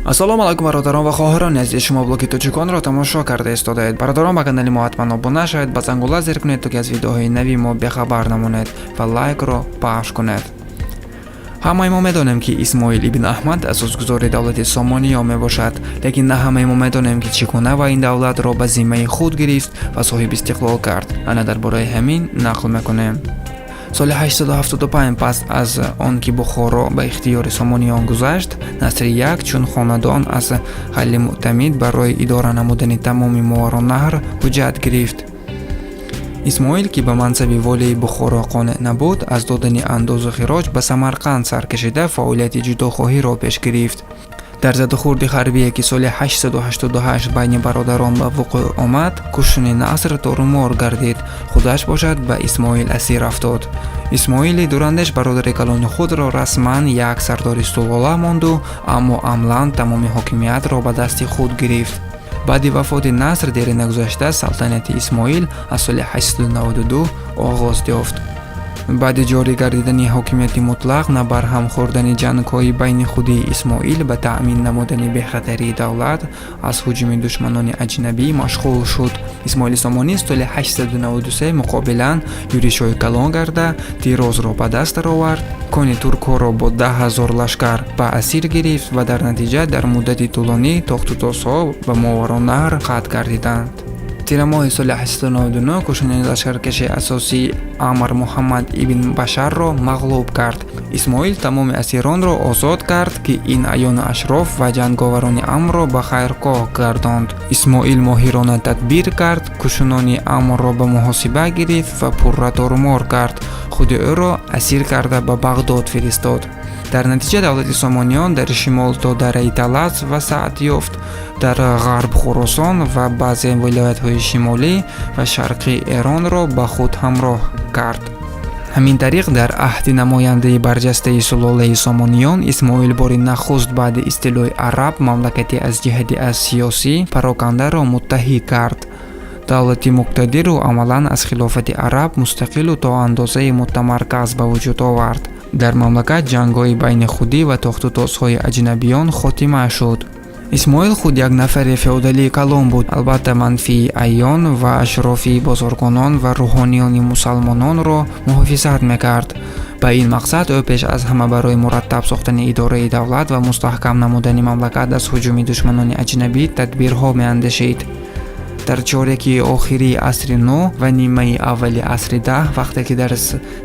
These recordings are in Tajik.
Ассалому алайкум, бародарон ва хоҳарони азиз! Шумо блоги тоҷиконро тамошо карда истодаед. Бародарон, ба канали мо ҳатман обуна шавед, ба зангула зер кунед, то ки аз видеоҳои нави мо бехабар намонед, ва лайкро пахш кунед. Ҳамаи мо медонем, ки Исмоил ибн Аҳмад асосгузори давлати Сомониё мебошад, лекин на ҳамаи мо медонем, ки чӣ гуна ва ин давлатро ба зиммаи худ гирифт ва соҳиби истиқлол кард. Ана дар бораи ҳамин нақл мекунем. Соли 875, пас аз он ки Бухоро ба ихтиёри Сомониён гузашт, Насри Як чун хонадон аз Халли Мӯътамид барои идора намудани тамоми Мовароуннаҳр ҳуҷҷат гирифт. Исмоил, ки ба мансаби волии Бухоро қонеъ набуд, аз додани андозу хироҷ ба Самарқанд саркашида, фаъолияти ҷудохоҳиро пеш гирифт. Дар задухӯрди ҳарбие, ки соли 888 байни бародарон ба вуқӯъ омад, кӯшуни Наср торумор гардид, худаш бошад, ба Исмоил асир афтод. Исмоили дурандеш бародари калони худро расман як сардори сулола монду, аммо амалан тамоми ҳокимиятро ба дасти худ гирифт. Баъди вафоти Наср дере нагузашта, салтанати Исмоил аз соли 892 оғоз ёфт. Баъди ҷорӣ гардидани ҳокимияти мутлақ на барҳам хӯрдани ҷангҳои байни худии Исмоил ба таъмин намудани бехатарии давлат аз ҳуҷуми душманони аҷнабӣ машғул шуд. Исмоили Сомонӣ соли 893 муқобилан юришҳои калон карда, Тирозро ба даст даровард, кони туркҳоро бо 10 000 лашкар ба асир гирифт ва дар натиҷа дар муддати тӯлонӣ тохтутозҳо ба Мовароуннаҳр қатъ гардиданд. Тирамоҳи соли 899 кӯшуни лашкаркаши асосии Амр Муҳаммад ибн Башарро мағлуб кард. Исмоил тамоми асиронро озод кард, ки ин аёну ашроф ва ҷанговарони Амрро ба хайрхоҳ гардонд. Исмоил моҳирона тадбир кард, кӯшунони Амрро ба муҳосиба гирифт ва пурра торумор кард, худи ӯро асир карда, ба Бағдод фиристод. Дар натиҷа давлати Сомониён дар шимол то дараи Талас васеат ёфт, дар ғарб Хуросон ва баъзе вилоятҳои шимолӣ ва шарқии Эронро ба худ ҳамроҳ кард. Ҳамин тариқ, дар аҳди намояндаи барҷастаи сулолаи Сомониён Исмоил бори нахуст баъди истилои араб мамлакати аз ҷиҳати аз сиёсӣ парокандаро муттаҳид кард. Давлати муқтадиру амалан аз хилофати араб мустақилу то андозаи мутамарказ ба вуҷуд овард. Дар мамлакат ҷангҳои байни худӣ ва тохтутозҳои аҷнабиён хотима шуд. Исмоил худ як нафари феодалии калон буд. Албатта, манфии аён ва ашрофи, бозоргонон ва рӯҳониёни мусалмононро муҳофизат мекард. Ба ин мақсад ӯ пеш аз ҳама барои мураттаб сохтани идораи давлат ва мустаҳкам намудани мамлакат аз ҳуҷуми душманони аҷнабӣ тадбирҳо меандешид. Дар чоряки охирии асри нӯ ва нимаи аввали асри 10, вақте ки дар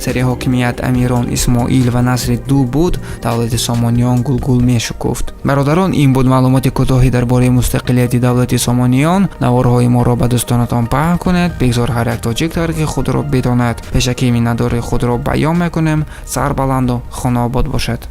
сари ҳокимият амирон Исмоил ва Насри Ду буд, давлати Сомониён гулгул мешукуфт. Бародарон, ин буд маълумоти кӯтоҳӣ дар бораи мустақилияти давлати Сомониён. Наворҳои моро ба дӯстонатон паҳн кунед. Бигзор ҳар як тоҷик таърихи худро бидонад. Пешакӣ миннатдории худро баён мекунем. Сарбаланду хонаобод бошед.